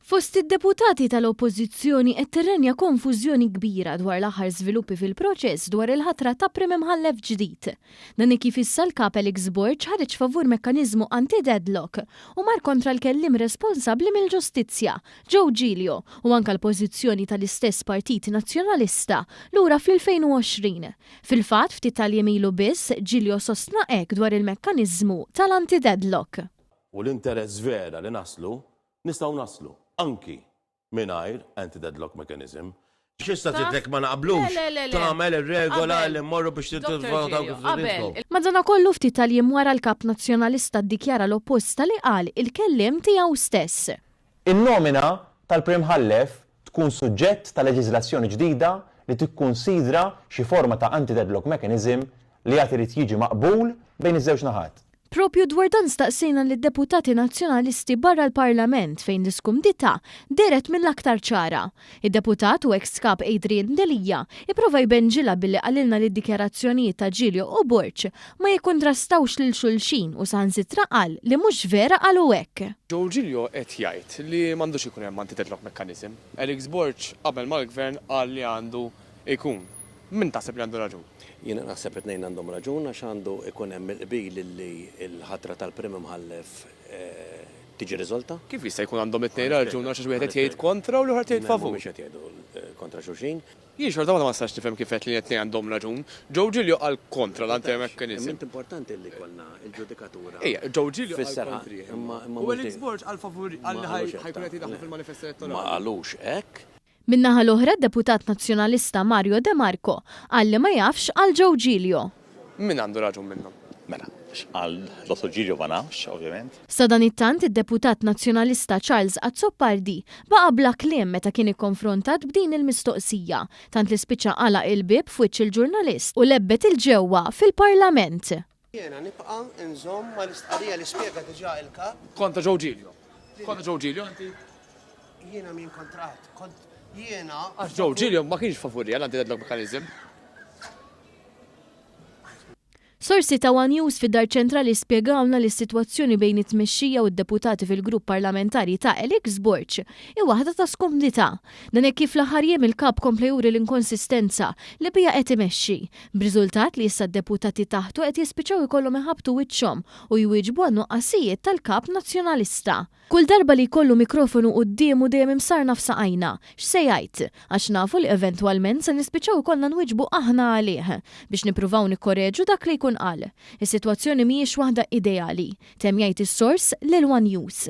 Fost id-deputati tal-Oppożizzjoni qed tirrenja konfużjoni kbira dwar l-aħħar żviluppi fil-proċess dwar il-ħatra ta' Prim Imħallef ġdid. Dan hekk kif issa l-Kap Alex Borg ħareġ favur mekkaniżmu anti-deadlock u mar kontra l-kelliem responsabbli mill-Ġustizzja, Joe Giglio, u anke l-pożizzjoni tal-istess Partit Nazzjonalista lura fl-2020. Fil-fatt, ftit tal-jiem ilu biss, Giglio sostna hekk dwar il-mekkaniżmu tal-anti-deadlock. U l-interess vera li naslu, nistgħu naslu anki mingħajr anti-deadlock mechanism. X'issa trid ma naqblux tagħmel ir-regola li mmorru biex tivvotaw kif tridkom. Madanakollu ftit tal-jiem wara l-Kap Nazzjonalista ddikjara l-oppost ta' li qal il-kelliem tiegħu stess. In-nomina tal-Prim Mħallef tkun suġġett ta' leġiżlazzjoni ġdida li tikkunsidra xi forma ta' anti-deadlock mechanism li għad irid jiġi maqbul bejn iż-żewġ naħat. Propju dwar dan staqsejna lid-deputati Nazzjonalisti barra l-Parlament fejn l-iskumdità dehret mill-aktar ċara. Id-deputat u eks Kap Adrian Delia ipprova jbenġilha billi qalilna li d-dikjarazzjonijiet ta' Giglio u Borg ma jikkuntrastawx lil xulxin u saħansitra qal li mhux vera qalu hekk. Joe Giglio qed jgħid li m'għandux ikun hemm anti-deadlock mechanism. Alex Borg qabel mal-Gvern qal li għandu jkun. Min taħseb li għandu raġun? Jiena naħseb it-tnejn għandhom raġun għax għandu ikun hemm il-qbil illi l-ħatra tal-Prim Imħallef tiġi riżolta. Kif jista' jkun għandhom it-tnejn raġun għax wieħed qed jgħid kontra u l-ieħor qed jgħid favur? Mhumiex qed jgħidu kontra xulxin. Jien xorta waħda ma nistax nifhem kif għedt li t-tnejn għandhom raġun. Joe Giglio qal kontra l-anti-mechanism. Imma int importanti li jkollna l-ġudikatura. Ejja, Joe Giglio qal kontrih. U Alex Borg qal favur, qal li ħa jkun qed jidaħħlu fil-manifest elettorali. Ma qalux hekk. Min-naħa l-oħra d-deputat Nazzjonalista Mario De Marco qal li ma jafx x'qal Joe Giglio. Min għandu raġun minnhom? Mela, x'qal Dottor Giglio ma nafx, ovvjament. Sadanittant id-deputat Nazzjonalista Charles Azzopardi baqa' bla kliem meta kien ikkonfrontat b'din il-mistoqsija, tant li spiċċa għalaq il-bieb f'wiċċ il-ġurnalist u lebbet 'il ġewwa fil-Parlament. Jiena nibqa' nżomm mal-istqarrija li spjega diġà il-Kap. Kontra Joe Giglio. Kontra Joe Giglio inti? Jiena minn kontra ħadd. Kont jiena. Għax Joe Giglio ma kienx favuri għal anti-deadlock mechanism. Sorsi ta' one News fid-Dar Ċentrali spjegawlna li s-sitwazzjoni bejn it-tmexxija u d-deputati fil-grupp parlamentari ta' Alex Borg hi waħda ta' skumdità. Dan hekk kif fl-aħħar jiem il-Kap kompla juri l-inkonsistenza li biha qed imexxi. B'riżultat li issa d-deputati taħtu qed jispiċċaw ikollhom iħabbtu wiċċhom u jwieġbu għan-nuqqasijiet tal-Kap Nazzjonalista. Kull darba li jkollu mikrofonu quddiemu dejjem imsarna f'saqajna, x'se jgħid? Għax nafu li eventwalment se nispiċċaw ikollna nwieġbu aħna għalih, biex nippruvaw nikkoreġu dak li jkun qal. Is-sitwazzjoni mhijiex waħda ideali, temm jgħid is-sors lil one News.